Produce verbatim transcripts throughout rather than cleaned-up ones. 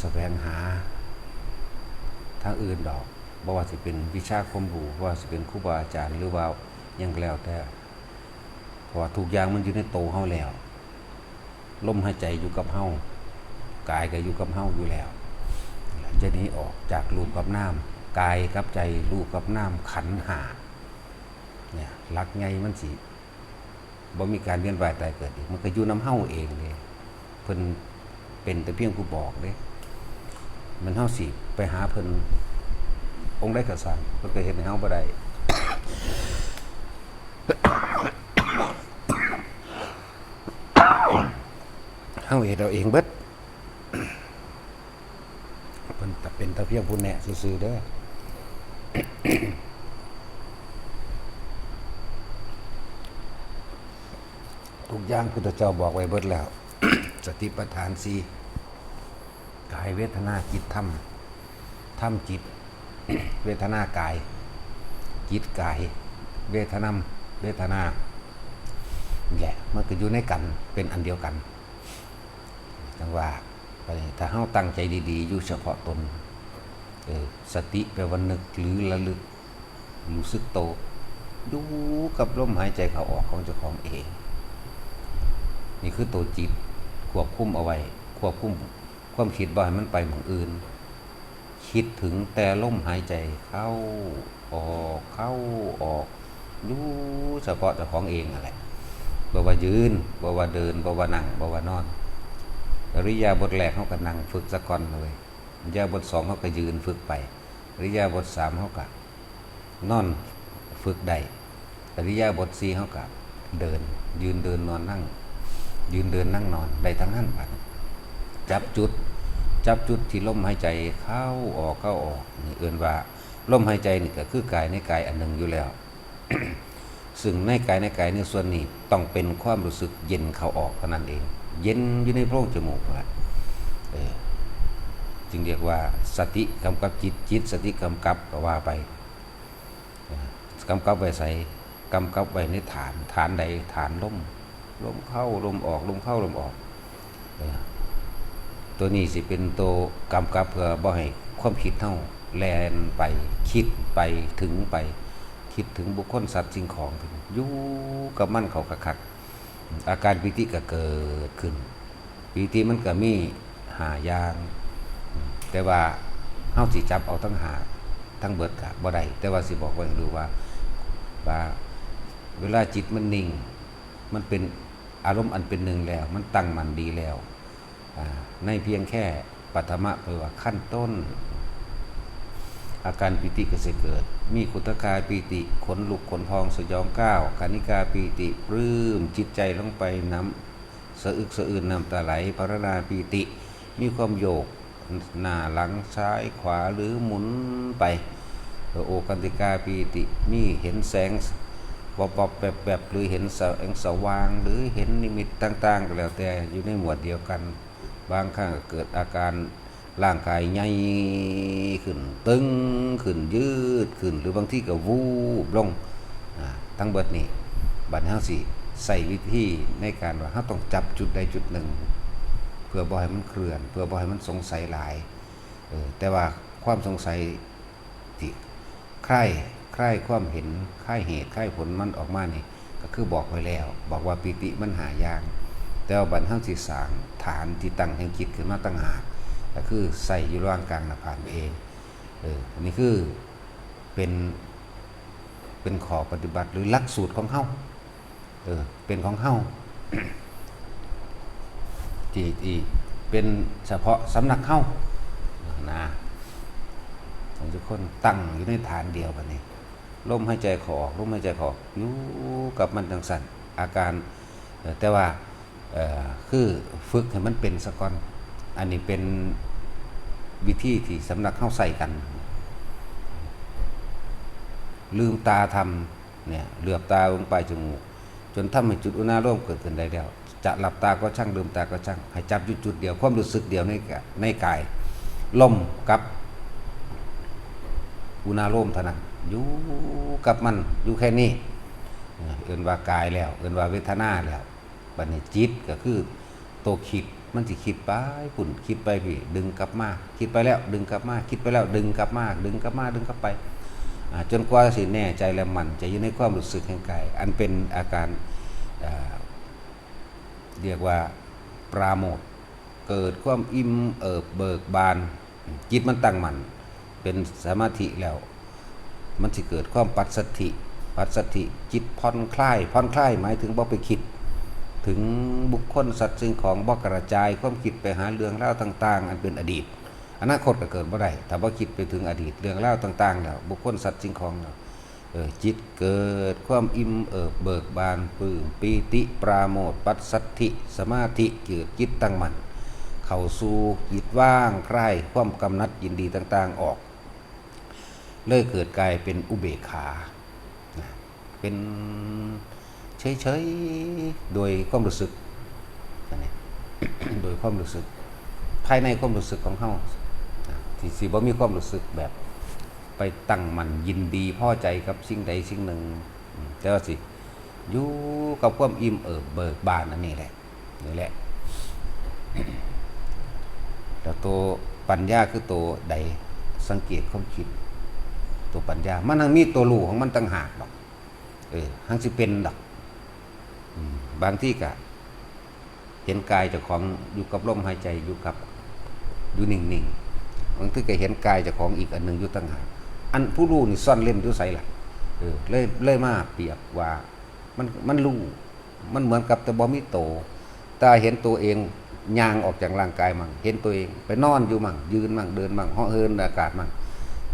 แสวงหาทางอื่นดอก บ่ว่าสิเป็นวิชาความรู้ บ่ว่าสิเป็นครูบาอาจารย์ หรือว่าหยังก็แล้วแต่ เพราะว่าทุกอย่างมันอยู่ในโตเฮาแล้ว ลมหายใจอยู่กับเฮา กายก็อยู่กับเฮาอยู่แล้ว จะหนีออกจากรูปกับนาม กายกับใจ รูปกับนาม ขันธ์ห้า เนี่ย หลักใหญ่มันสิ บ่มีการเวียนว่ายตายเกิดอีก มันก็อยู่นำเฮาเองเด้ เพิ่นเป็นแต่เพียงผู้บอกเด้ มันเฮาสิไปหาเพิ่นองค์ใดก็ซ่าง เพิ่นก็เฮ็ดให้เฮาบ่ได้ เฮาเฮ็ดเอาเองเบิด เพิ่นแต่เป็นแต่เพียงผู้แนะซื่อๆเด้อ ทุกอย่างพุทธเจ้าบอกไว้เบิดแล้ว สติปัฏฐานสี่ กายเวทนาจิตธรรม ธรรมจิต เวทนากาย จิตกาย เวทนาม เวทนา นี่แหละ มันก็อยู่ในกัน เป็นอันเดียวกัน จั่งว่า บัดนี้ถ้าเฮาตั้งใจดีๆ อยู่เฉพาะตน เออ สติแปลว่านึกหรือระลึก รู้สึกโต อยู่กับลมหายใจเข้าออกของเจ้าของเอง นี่คือตัวจิต ควบคุมเอาไว้ ควบคุมความคิดบ่ให้มันไปหม่องอื่น คิดถึงแต่ลมหายใจเข้าออก เข้าออก อยู่เฉพาะเจ้าของเองนั่นแหละ บ่ว่ายืน บ่ว่าเดิน บ่ว่านั่ง บ่ว่านอน อิริยาบถแรกเฮาก็นั่งฝึกซะก่อนเลย อิริยาบถสองเฮาก็ยืนฝึกไป อิริยาบถสามเฮาก็นอนฝึกได้ อิริยาบถสี่เฮาก็เดิน ยืนเดินนอนนั่ง ยืนเดินนั่งนอน ได้ทั้งนั้นบัดนี้ จับจุด จับจุดที่ลมหายใจเข้าออก เข้าออก นี่เอิ้นว่าลมหายใจนี่ก็คือกายในกายอันหนึ่งอยู่แล้ว ซึ่งในกายในกายในส่วนนี้ต้องเป็นความรู้สึกเย็นเข้าออกเท่านั้นเอง เย็นอยู่ในโพรงจมูกนั่นแหละ เออ จึงเรียกว่าสติกำกับจิต จิตสติกำกับก็ว่าไป เออ กำกับไว้ไส กำกับไว้ในฐาน ฐานใด ฐานลม ลมเข้า ลมออก ลมเข้า ลมออก เออ ตัวนี้สิเป็นตัวกำกับเพื่อบ่ให้ความคิดเฮาแล่นไป คิดไป ถึงไป คิดถึงบุคคล สัตว์ สิ่งของ อยู่กับมันเข้าคักๆ อาการปีติก็เกิดขึ้น ปีติมันก็มีห้าอย่าง แต่ว่าเฮาสิจับเอาทั้งห้าทั้งเบิดก็บ่ได้ แต่ว่าสิบอกไว้ให้รู้ว่า ว่าเวลาจิตมันนิ่ง มันเป็นอารมณ์อันเป็นหนึ่งแล้ว มันตั้งมั่นดีแล้ว อ่า ในเพียงแค่ปฐมะ แปลว่าขั้นต้น อาการปีติก็สิเกิด มีขุทคาปีติ ขนลุกขนพองสยองก้าว คณิกาปีติ ปลื้มจิตใจลงไป น้ำสะอึกสะอื้น น้ำตาไหล พรรณาปีติ มีความโยกหน้าหลังซ้ายขวาหรือหมุนไป โอคันติกาปีติ มีเห็นแสงวับวับแวบแวบ หรือเห็นแสงสว่าง หรือเห็นนิมิตต่างๆ ก็แล้วแต่ อยู่ในหมวดเดียวกัน บางครั้งก็เกิดอาการร่างกายใหญ่ขึ้น ตึงขึ้น ยืดขึ้น หรือบางทีก็วูบลง อ่า ทั้งเบิดนี่ บัดนี้เฮาสิใช้วิธีในการว่าเฮาต้องจับจุดใดจุดหนึ่ง เพื่อบ่ให้มันเคลื่อน เพื่อบ่ให้มันสงสัยหลาย เออ แต่ว่าความสงสัยที่คลาย คลายความเห็น คลายเหตุ คลายผลมันออกมานี่ ก็คือบอกไว้แล้ว บอกว่าปีติมันห้าอย่าง แต่ว่าบัดเฮาสิสร้างฐานที่ตั้งแห่งจิตขึ้นมาต่างหาก ก็คือใช้อยู่ระหว่างกลางหน้าผากเอง เออ อันนี้คือเป็น เป็นข้อปฏิบัติหรือหลักสูตรของเฮา เออ เป็นของเฮา ที่ ที่เป็นเฉพาะสำนักเฮา นะ ของทุกคนตั้งอยู่ในฐานเดียวบัดนี้ ลมหายใจเข้าออก ลมหายใจเข้าออก อยู่กับมันจั่งซั้น อาการ เอ่อ แต่ว่า เอ่อ คือฝึกให้มันเป็นซะก่อน อันนี้เป็นวิธีที่สำนักเฮาใช้กัน ลืมตาทำเนี่ย เหลือบตาลงปลายจมูก จนทำให้จุดอุณาโลมเกิดขึ้นได้แล้ว จะหลับตาก็ช่าง ลืมตาก็ช่าง ให้จับอยู่จุดเดียว ความรู้สึกเดียวในกะ ในกาย ลมกับอุณาโลมเท่านั้น อยู่กับมัน อยู่แค่นี้ เอิ้นว่ากายแล้ว เอิ้นว่าเวทนาแล้ว บัดนี้จิตก็คือตัวคิด มันสิคิดไปพุ้น คิดไปพี้ ดึงกลับมา คิดไปแล้วดึงกลับมา คิดไปแล้วดึงกลับมา ดึงกลับมา ดึงกลับไป อ่า จนกว่าสิแน่ใจและมั่นใจอยู่ในความรู้สึกแห่งกาย อันเป็นอาการ เอ่อ เรียกว่าปราโมทย์ เกิดความอิ่มเอิบเบิกบาน จิตมันตั้งมั่น เป็นสมาธิแล้ว มันสิเกิดความปัสสัทธิ ปัสสัทธิ จิตผ่อนคลาย ผ่อนคลายหมายถึงบ่ไปคิด ถึงบุคคลสัตว์สิ่งของ บ่กระจายความคิดไปหาเรื่องราวต่างๆ อันเป็นอดีต อนาคตก็เกิดบ่ได้ ถ้าบ่คิดไปถึงอดีตเรื่องราวต่างๆ แล้ว บุคคลสัตว์สิ่งของแล้ว เออ จิตเกิดความอิ่มเอิบเบิกบาน ปลื้มปีติปราโมทย์ ปัสสัทธิ สมาธิ เกิดจิตตั้งมั่น เข้าสู่จิตว่างคลายความกำหนัดยินดีต่างๆ ออก เลยเกิดกลายเป็นอุเบกขา นะ เป็นเฉยๆ โดยความรู้สึก อันนี้ โดยความรู้สึก ภายในความรู้สึกของเฮา นะ ที่สิบ่มีความรู้สึกแบบไปตั้งมั่นยินดีพอใจกับสิ่งใดสิ่งหนึ่ง อืม แต่ว่าสิอยู่กับความอิ่มเอิบเบิกบานอันนี้แหละ นี่แหละ แล้วตัวปัญญาคือตัวใด สังเกตความคิด ตัวปัญญา มันหังมีตัวรู้ของมันต่างหากดอก เออ หังสิเป็นดอก อืม บางทีก็เห็นกายเจ้าของอยู่กับลมหายใจ อยู่กับ อยู่นิ่งๆ บางทีก็เห็นกายเจ้าของอีกอันหนึ่งอยู่ต่างหาก อันผู้รู้นี่ซ่อนเร้นอยู่ไสล่ะ เออ เลย เลยมาเปรียบว่า มัน มันรู้ มันเหมือนกับแต่บ่มีโต แต่เห็นตัวเองย่างออกจากร่างกายมั่ง เห็นตัวเองไปนอนอยู่มั่ง ยืนมั่ง เดินมั่ง เหาะเหินอากาศมั่ง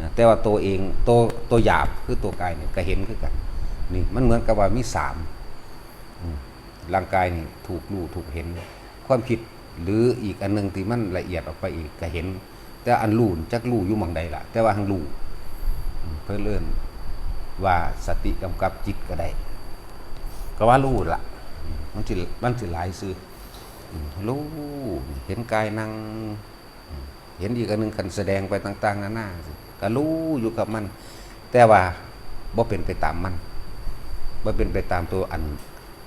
นะ แต่ว่าตัวเอง ตัว ตัวหยาบคือตัวกายนี่ก็เห็นคือกัน นี่มันเหมือนกับว่ามีสาม อืม ร่างกายนี่ถูกรู้ถูกเห็น ความคิดหรืออีกอันหนึ่งที่มันละเอียดออกไปอีกก็เห็น แต่อันรู้จักรู้อยู่หม่องใดล่ะ แต่ว่าหังรู้ อืม เพิ่นเอิ้นว่าสติกำกับจิตก็ได้ ก็ว่ารู้ล่ะ อืม มันสิ มันสิหลายซื่อ อืม รู้ เห็นกายนั่ง อืม เห็นอีกอันหนึ่ง คันแสดงไปต่างๆ นานาสิ ก็รู้อยู่กับมัน แต่ว่าบ่เป็นไปตามมัน บ่เป็นไปตามตัวอัน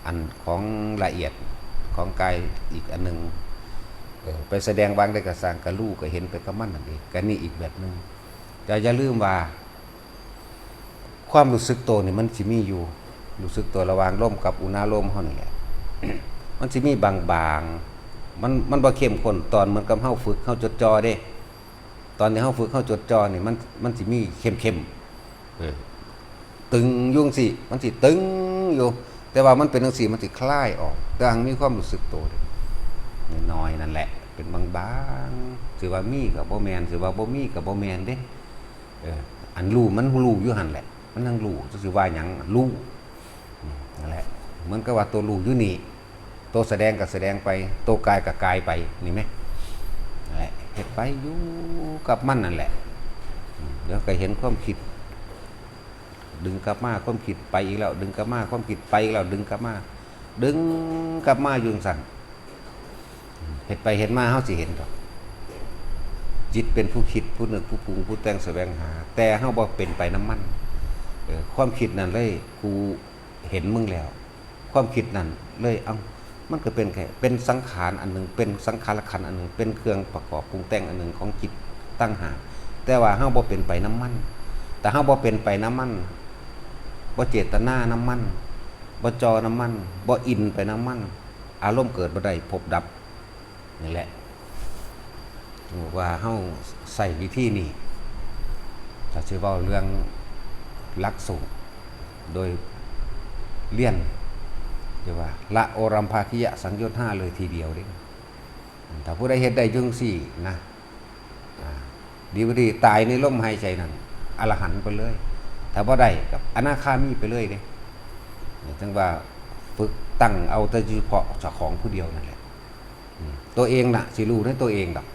อันของละเอียดของกายอีกอันหนึ่ง เออ ไปแสดงวางได้กระสร้าง ก็รู้ก็เห็นไปกับมันนั่นเอง ก็นี่อีกแบบหนึ่ง แต่อย่าลืมว่า ความรู้สึกตัวนี่มันสิมีอยู่ รู้สึกตัวระหว่างลมกับอุณาโลมเฮานี่แหละ มันสิมีบางๆ มัน มันบ่เข้มข้น ตอนเหมือนกับเฮาฝึก เฮาจดจ่อเด้ ตอนที่เฮาฝึก เฮาจดจ่อนี่ มัน มันสิมีเข้มๆ เออ ตึงอยู่จั่งซี้ มันสิตึงอยู่ แต่ว่ามันเป็นจั่งซี้ มันสิคลายออก แต่หังมีความรู้สึกตัวเด้ น้อยๆ นั่นแหละ เป็นบางๆ สิว่ามีก็บ่แม่น สิว่าบ่มีก็บ่แม่นเด้ เออ อันรู้มันรู้อยู่หั่นแหละ มันหังรู้ จักสิว่าหยัง รู้ อืม นั่นแหละ เหมือนกับว่าตัวรู้อยู่นี่ ตัวแสดงก็แสดงไป ตัวกายก็กายไป นี่แหม นั่นแหละ เฮ็ดไปอยู่กับมันนั่นแหละ อืม เดี๋ยวก็เห็นความคิด ดึงกลับมา ความคิดไปอีกแล้ว ดึงกลับมา ความคิดไปอีกแล้ว ดึงกลับมา ดึงกลับมาอยู่จั่งซั้น เฮ็ดไปเฮ็ดมาเฮาสิเห็นดอก จิตเป็นผู้คิด ผู้นึก ผู้ปรุง ผู้แต่ง แสวงหา แต่เฮาบ่เป็นไปนำมัน เออ ความคิดนั่นเลย กูเห็นมึงแล้ว ความคิดนั่นเลย เอ้า มันก็เป็นแค่ เป็นสังขารอันหนึ่ง เป็นสังขารขันธ์อันหนึ่ง เป็นเครื่องประกอบปรุงแต่งอันหนึ่งของจิตต่างหาก แต่ว่าเฮาบ่เป็นไปนำมัน แต่เฮาบ่เป็นไปนำมัน บ่เจตนานำมัน บ่จ่อนำมัน บ่อินไปนำมัน อารมณ์เกิดบ่ได้ ภพดับ นี่แหละ ว่าเฮาใช้วิธีนี้ ถ้าสิเว้าเรื่องหลักสูตร โดยเรียน เรียกว่าละโอรัมภาคิยสังโยชน์ห้าเลยทีเดียวเด้ ถ้าผู้ใดเฮ็ดได้จั่งซี้นะ อ่า ดีบ่ดีตายในลมหายใจนั่น อรหันต์ไปเลย ถ้าบ่ได้ก็อนาคามีไปเลยเด้ นี่ถึงว่าฝึกตั้งเอาแต่เฉพาะเจ้าของผู้เดียวนั่นแหละ อืม ตัวเองน่ะ สิรู้ในตัวเองดอก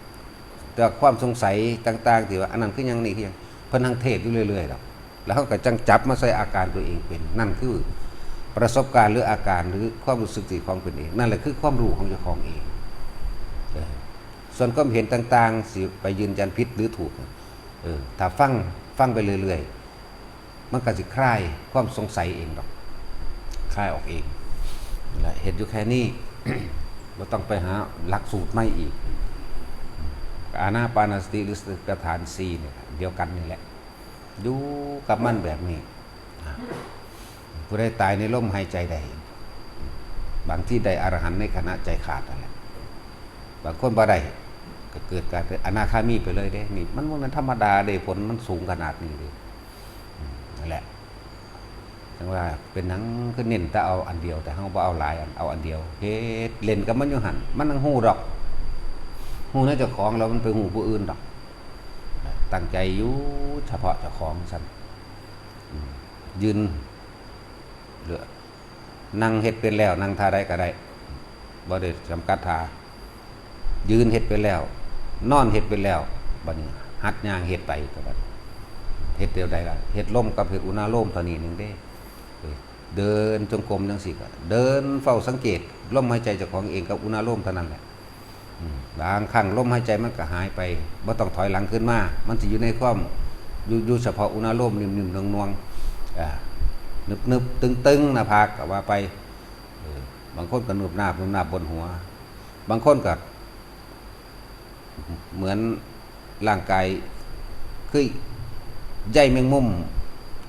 แต่ความสงสัยต่างๆ ที่ว่าอันนั้นคือหยัง นี่คือหยัง เพิ่นหังเทศน์อยู่เรื่อยๆ ดอก แล้วเฮาก็จั่งจับมาใส่อาการตัวเองเป็น นั่นคือประสบการณ์หรืออาการหรือความรู้สึกที่ของเป็นเอง นั่นแหละคือความรู้ของเจ้าของเอง เออ ส่วนความเห็นต่างๆ สิไปยืนยันผิดหรือถูก เออ ถ้าฟัง ฟังไปเรื่อยๆ มันก็สิคลายความสงสัยเองดอก คลายออกเอง และเฮ็ดอยู่แค่นี้ บ่ต้องไปหาหลักสูตรใหม่อีก อานาปานสติหรือสติปัฏฐานสี่เนี่ยเดียวกันนี่แหละ อยู่กับมันแบบนี้ ผู้ใดตายในลมหายใจได้ บางที่ได้อรหันต์ในขณะใจขาดนั่นแหละ บางคนบ่ได้ ก็เกิดกลายเป็นอนาคามีไปเลยเด้ นี่มันบ่แม่นธรรมดาเด้ ผลมันสูงขนาดนี้เด้ อืม นั่นแหละ จั่งว่าเป็นหยังคือเน้นแต่เอาอันเดียว แต่เฮาบ่เอาหลายอัน เอาอันเดียว เฮ็ดเล่นกับมันอยู่หั่น มันจั่งฮู้ดอก ฮู้ในเจ้าของแล้วมันไปฮู้ผู้อื่นดอก ตั้งใจอยู่เฉพาะเจ้าของซั่น อืม ยืน เหลือ นั่งเฮ็ดเป็นแล้ว นั่งท่าใดก็ได้ บ่ได้จำกัดท่า ยืนเฮ็ดเป็นแล้ว นอนเฮ็ดเป็นแล้ว บัดนี้หัดย่างเฮ็ดไปก็บัด เฮ็ดเดียวใดล่ะ เฮ็ดลมกับเฮ็ดอุณาโลมเท่านี้หนึ่งเด้ เออ เดินจงกรมจั่งซี้ก็ เดินเฝ้าสังเกตลมหายใจเจ้าของเองกับอุณาโลมเท่านั้นแหละ อืม บางครั้งลมหายใจมันก็หายไป บ่ต้องถอยหลังขึ้นมา มันสิอยู่ในความ อยู่ อยู่เฉพาะอุณาโลมนิ่มๆ นวลๆ อ่า นึบๆ ตึงๆ หน้าผากก็ว่าไป เออ บางคนก็นุบนาบ นุบนาบบนหัว บางคนก็ เหมือนร่างกายคือใยแมงมุม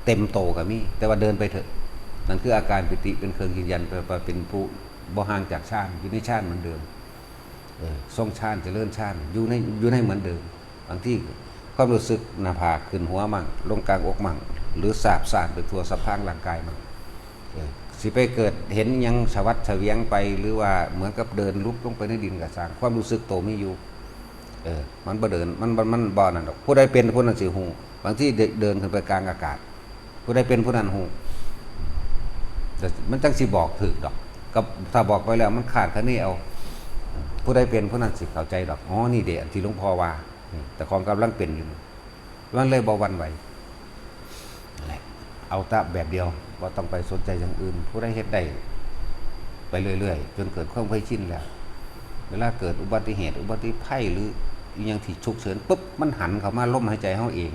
เต็มโตก็มี แต่ว่าเดินไปเถอะ นั่นคืออาการปีติเป็นเครื่องยืนยันว่าเป็นผู้บ่ห่างจากฌาน อยู่ในฌานเหมือนเดิม เออ ทรงฌาน เจริญฌาน อยู่ใน อยู่ในเหมือนเดิม บางทีความรู้สึกหน้าผากขึ้นหัวมั่ง ลงกลางอกมั่ง หรือสาบซ่านไปทั่วสะพางร่างกายมั่ง เออ สิไปเกิดเห็นหยังสวัดเสวียงไป หรือว่าเหมือนกับเดินลุบลงไปในดินก็ซ่าง ความรู้สึกโตมีอยู่ เออ มันบ่เดิน มัน มัน มันบ่นั่นดอก ผู้ใดเป็นผู้นั้นสิฮู้ บางทีเดิน เดินขึ้นไปกลางอากาศ ผู้ใดเป็นผู้นั้นฮู้ แต่มันจั่งสิบอกถูกดอก กับถ้าบอกไปแล้วมันคาดคะเนเอา ผู้ใดเป็นผู้นั้นสิเข้าใจดอก อ๋อ นี่เด้ อันที่หลวงพ่อว่า นี่ แต่ของกำลังเป็นอยู่นี่ มันเลยบ่หวั่นไหว นั่นแหละ เอาแต่แบบเดียว บ่ต้องไปสนใจอย่างอื่น ผู้ใดเฮ็ดได้ ไปเรื่อยๆ จนเกิดความเคยชินแล้ว เวลาเกิดอุบัติเหตุ อุบัติภัย หรืออิหยังที่ฉุกเฉินปุ๊บ มันหันเข้ามาลมหายใจเฮาเอง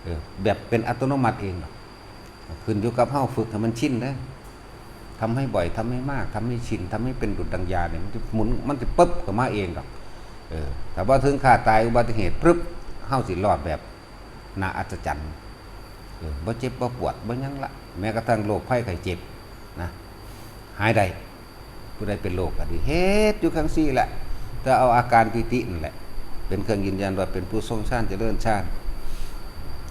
เออ แบบเป็นอัตโนมัติเองดอก ขึ้นอยู่กับเฮาฝึกให้มันชินเด้อ ทำให้บ่อย ทำให้มาก ทำให้ชิน ทำให้เป็นดุจดังยาเนี่ย มันจะหมุน มันจะปึ๊บเข้ามาเองดอก เออ ถ้าบ่ถึงคาตายอุบัติเหตุปุ๊บ เฮาสิรอดแบบน่าอัศจรรย์ เออ บ่เจ็บบ่ปวด บ่หยังละ แม้กระทั่งโรคภัยไข้เจ็บนะ หายได้ ผู้ใดเป็นโรคก็ดี เฮ็ดอยู่จั่งซี้แหละ แต่เอาอาการปีตินั่นแหละ เป็นเครื่องยืนยันว่าเป็นผู้ทรงฌาน เจริญฌาน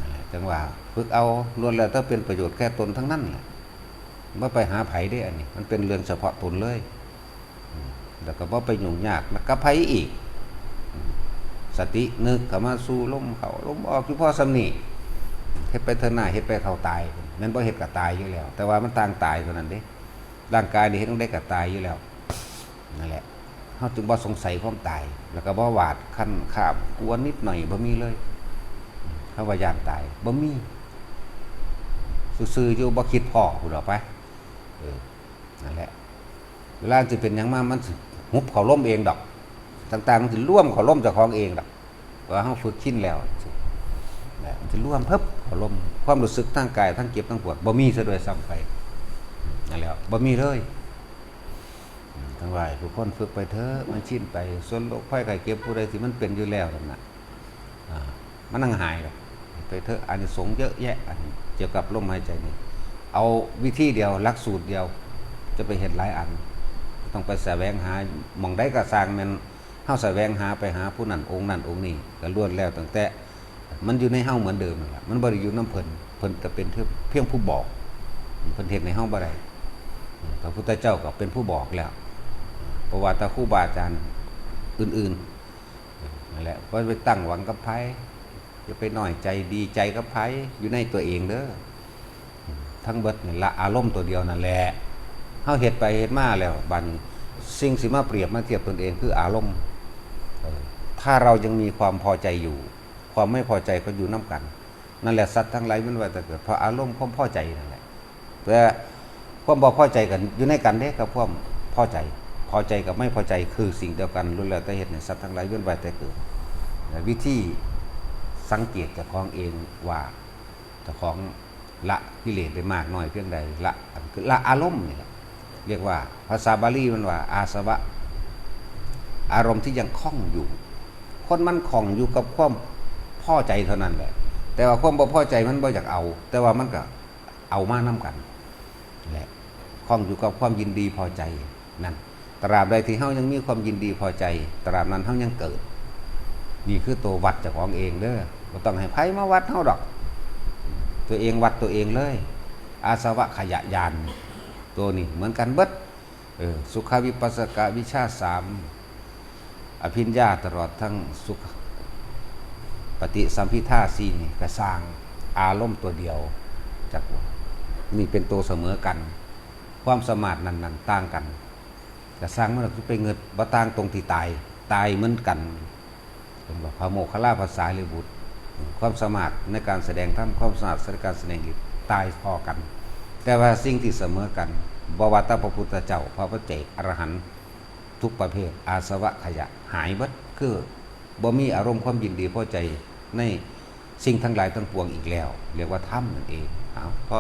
นั่นแหละ จั่งว่าฝึกเอา ล้วนแล้วแต่เป็นประโยชน์แก่ตนทั้งนั้นแหละ บ่ไปหาไผเด้ อันนี้ มันเป็นเรื่องเฉพาะตนเลย อืม แล้วก็บ่ไปยุ่งยากนะกับไผอีก อืม สตินึกเข้ามาสู่ลมเข้าลมออกอยู่พอส่ำนี้ เฮ็ดไปเถิดหน้า เฮ็ดไปเท่าตาย แม่นบ่เฮ็ดก็ตายอยู่แล้ว แต่ว่ามันต่างตายเท่านั้นเด้ ร่างกายนี่เฮ็ดจั่งใดก็ตายอยู่แล้ว นั่นแหละ เฮาจึงบ่สงสัยความตาย แล้วก็บ่หวาดคันคาบกลัวนิดหน่อย บ่มีเลย เฮาว่าย้านตาย บ่มี ซื่อๆ อยู่ บ่คิดพ้อพู้นดอกไป เออ นั่นแหละ เวลามันสิเป็นหยังมา มันสิหุบเข้าลมเองดอก ต่างๆ มันสิรวมเข้าลมเจ้าของเองดอก ว่าเฮาฝึกชินแล้ว นะ มันสิรวมเพิบเข้าลม ความรู้สึกทางกาย ทั้งเจ็บทั้งปวด บ่มีซะด้วยซ้ำไป นั่นแหละ บ่มีเลย อืม ทั้งหลายทุกคนฝึกไปเถอะ มันชินไป ส่วนโรคภัยไข้เจ็บผู้ใดที่มันเป็นอยู่แล้วนั่นน่ะ อ่า มันจั่งหายดอก ไปเถอะ อานิสงส์เยอะแยะ อันเกี่ยวกับลมหายใจนี่ เอาวิธีเดียว หลักสูตรเดียว จะไปเฮ็ดหลายอัน ต้องไปแสวงหา หม่องใดก็ซ่าง แม่นเฮาแสวงหาไปหาผู้นั้นองค์นั้นองค์นี้ ก็ล้วนแล้วตั้งแต่ มันอยู่ในเฮาเหมือนเดิมนั่นแหละ มันบ่ได้อยู่นำเพิ่น เพิ่นก็เป็นเพียงผู้บอก เพิ่นเฮ็ดให้เฮาบ่ได้ พระพุทธเจ้าก็เป็นผู้บอกแล้ว เพราะว่าแต่ครูบาอาจารย์อื่นๆ นั่นแหละ บ่ไปตั้งหวังกับไผ อย่าไปน้อยใจดีใจกับไผ อยู่ในตัวเองเด้อ ทั้งเบิดนี่ละอารมณ์ตัวเดียวนั่นแหละ เฮาเฮ็ดไปเฮ็ดมาแล้ว บัดนี้สิ่งสิมาเปรียบมาเทียบตนเองคืออารมณ์ เออ ถ้าเรายังมีความพอใจอยู่ ความไม่พอใจก็อยู่นำกัน นั่นแหละ สัตว์ทั้งหลายเวียนว่ายตายเกิด เพราะอารมณ์ความพอใจนั่นแหละ แต่ความบ่พอใจกันอยู่ในกันเด้ กับความพอใจ พอใจกับไม่พอใจคือสิ่งเดียวกัน ล้วนแล้วแต่เฮ็ดให้สัตว์ทั้งหลายเวียนว่ายตายเกิด และวิธีสังเกตเจ้าของเองว่าเจ้าของละกิเลสได้มากน้อยเพียงใด ละ อันคือละอารมณ์นี่แหละ เรียกว่า ภาษาบาลีมันว่าอาสวะ อารมณ์ที่ยังคล่องอยู่ คนมันคล่องอยู่กับความพอใจเท่านั้นแหละ แต่ว่าความบ่พอใจมันบ่อยากเอา แต่ว่ามันก็เอามานำกันแหละ คล่องอยู่กับความยินดีพอใจนั่น ตราบใดที่เฮายังมีความยินดีพอใจ ตราบนั้นเฮายังเกิด นี่คือตัววัดเจ้าของเองเด้อ บ่ต้องให้ไผมาวัดเฮาดอก ตัวเองวัดตัวเองเลย อาสวะขยะญาณ ตัวนี้เหมือนกันเบิด เออ สุขวิปัสสกวิชชาสาม อภิญญาตลอดทั้งสุข ปฏิสัมภิทาสี่นี่ก็สร้างอารมณ์ตัวเดียว จักว่า นี่เป็นตัวเสมอกัน ความสามารถนั้นๆต่างกัน ก็สร้างมันก็ไปเงิดบ่ต่างตรงที่ตาย ตายเหมือนกัน เป็นว่าพระโมคคัลลาภาษาลิบุตร ความสามารถในการแสดงธรรม ความสามารถในการแสดงฤทธิ์ตายพอกัน แต่ว่าสิ่งที่เสมอกัน บ่ว่าแต่พระพุทธเจ้า พระปัจเจก อรหันต์ ทุกประเภท อาสวะขยะหายเบิด คือบ่มีอารมณ์ความยินดีพอใจในสิ่งทั้งหลายทั้งปวงอีกแล้ว เรียกว่าธรรมนั่นเอง เอา พอ